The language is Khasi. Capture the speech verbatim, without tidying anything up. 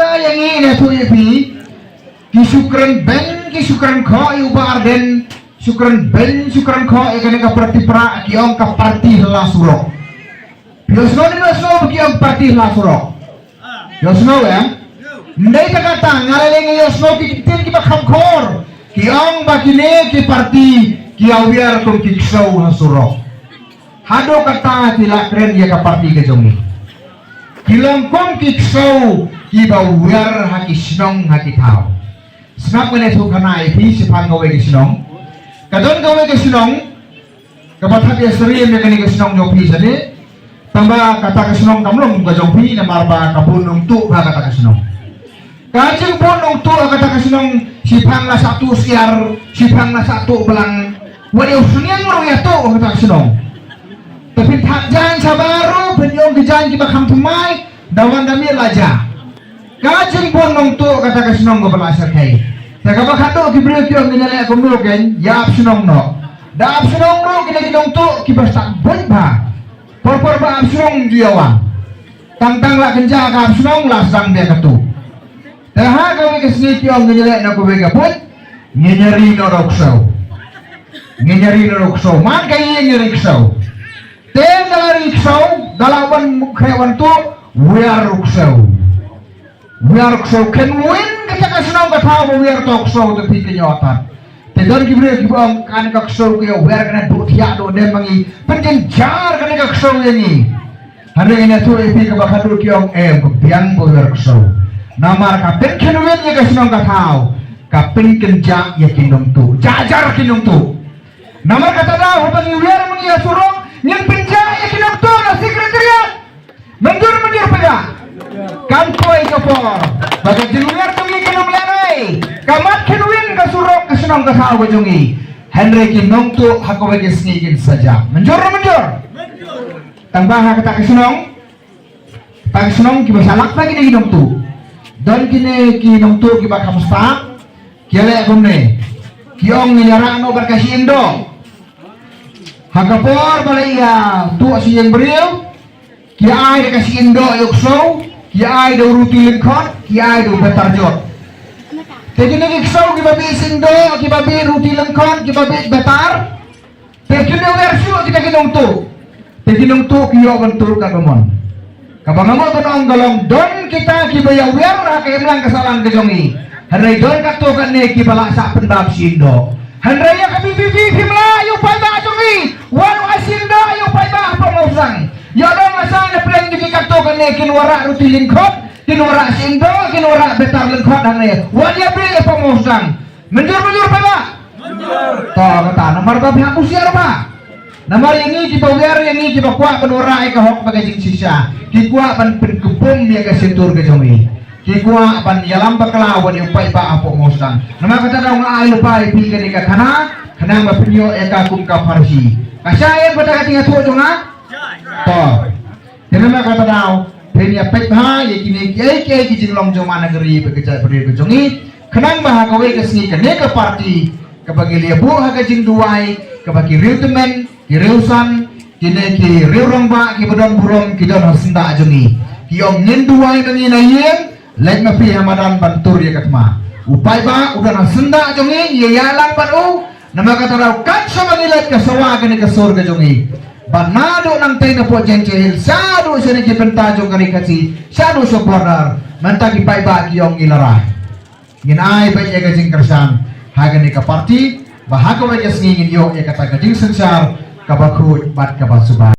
Ta ïa ngi ne tu ïa phi. Ki shu kren beiñ, ki shu kren khoh ïa u Bah Ardent, shu kren beiñ, shu kren khoh ïa kane ka parti pra, ki ong ka parti la surok. Phi ïohsngew ne ym ïohsngew ba ki ong parti la surok? Ïohsngew em? Ym dei tang kata, nga la leh ïohsngew ki ktien kiba kham khor. Ki ong ba kine ki parti ki ïawiar kum ki ksew ha surok. Haduh katta ki la kren ïa ka parti ka jong ngi. Ki long kum ki ksew kiba wiar ha ki shnong ha ki thaw. Sngap, nga la ïathuh khana ïa phi shaphang kawei ka shnong. Ka don kawei ka shnong kaba thap ïa syriem ïa kane ka shnong jong phi shane. Tangba kata ka shnong kam long ka jong phi namar ba ka bun nongtuh bha kata ka shnong. Ka jingbun nongtuh ha kata ka shnong, shiphang la sah tuh syiar, shiphang la sah tuh blang. Wat ïa u sniang ruh ïa tuh ha kata ka shnong. Te phin thad jaiñ shabar ruh, phin ïoh ki jaiñ kiba kham thymmai, da wan da miet la jia. Ka jingbun nongtuh kata ka shnong kaba la shyrkhei. Te kaba khatduh ki briew ki ong ngin ïa leh kumno kein, ïa ap shnong noh. Da ap shnong noh kine ki nongtuh kiba stad buit bha. Por por ba ap shnong ju ïa wan. Tang tang la kynjah ka ap shnong la sdang beit katu. Te ha kawei ka sngi ki ong ngin ïa leh noh kawei ka buit, ngin ïa ri noh ruh ksew. Ngin ïa ri noh ruh ksew. Man ka ïing ïa ri ksew. Te da la ri ksew, da la wan khreh wan tuh, wiar ruh ksew. Wiar ksew, kynwin kata ka shnong ka thaw ba wiar to ksew te phi kynnoh tad. Te don ki briew kiba ong kane ka ksew ka ïa wiar kane duh thiah duh dem ma ngi. Pynjynjar kane ka ksew ïa ngi. Hynrei ngi ïathuh ïa phi kaba khatduh ki ong em, ka biang ba wiar ksew. Namar ka pynkynwin ïa ka shnong ka thaw, ka pynkynjah ïa ki nongtuh. Jahjar ki nongtuh. Namar kata daw haba ngi wiar ma ngi ha surok, ngin pynjah ïa ki nongtuh na secretariat. Mynjur mynjur phi ba. Kam poi ka por ba ka jingwiar jong ngi kan ym lehrai. Ka mat kynwin ka surok ka shnong ka thaw ka jong ngi. Hynrei ki nongtuh ha kawei ka sngi kin sa jah. Mynjur mynjur. Tangba ha kata ka shnong, kata ka shnong kiba shalak ba kine ki nongtuh. Don kine ki nongtuh kiba kham stad. Ki ïa leh kumne. Ki ong ngin ïa rah noh bad ka shi indo. Ha ka por ba la ïa tuh shi ïing briew, ki ai da ka shi indo ïa u ksew, ki ai da u ruti lyngkhot, ki ai da u betar jot. Te kine ki ksew kiba bit shi indo, kiba bit ruti lyngkhot, kiba bit betar. Te kin ïa wiar shuh kita ki nongtuh. Te ki nongtuh ki ïoh ban tuh katba mon. Kaba nga mut ban ong ka long don kita kiba ïa wiar ha ka imlang ka sahlang ka jong ngi. Hynrei don katto katne kiba lah shah pyndap shi indo. Hynrei ïa ka VPP phim lah ïa u paidbah jong ngi. Wan u ai shi indo ïa u paidbah hapoh Mawsang. Ïa don masa na pdeng jong ki katto katne kin wanrah ruti lyngkhot, kin wanrah shi indo, kin wanrah betar lyngkhot hangne. Wan ïa bit ïa hapoh Mawsang. Mynjur mynjur paidbah. To kata namar ba phi hap husiar ba. Namar ïa ngi kiba wiar, ïa ngi kiba kwah ban wanrah ïa ka hok bad ka jingshisha. Ki kwah ban pynkupbum ïa ka shyntur ka jong ngi. Ki kwah ban ïalam bakla wat ïa u paidbah hapoh Mawsang. Namar kata daw nga ai lypa ïa phi kane ka khana, khnang ba phin ïoh ïa ka kum ka pharshi. Ka shai ïa kata ka jingïathuh jong nga. To. Te namar kata daw phin ïa peit bha ïa kine kiei kiei ki jinglong jong ma nagri bad ka jaitbynriew ka jong ngi. Khnang ba ha kawei ka sngi kane ka parti kaba ngi la ïa buh ha ka jingduwai, kaba ki riew tymmen, ki riew san, kine ki riew rangbah kiba don burom ki don ha syndah jong ngi. Ki ong ngin duwai ma ngi na ïing, leit ma phi ha madan ban tur ïa ka thma. U paidbah u don ha syndah jong ngi, ngi ïa ïalang bad u. Namar kata daw kat shaba ngi leit ka sawa kane ka sur ka jong ngi. Ba naduh nangtei na Pojeng Jahil shaduh shane ki bynta jong ka Ri Khasi, shaduh sha border, mynta ki paidbah ki ong ngi la rai. Ngin ai beit ïa ka jingkyrshan ha kane ka parti ba ha kawei ka sngi ngin ïoh ïa kata ka jingsynshar kaba khuid bad kaba suba.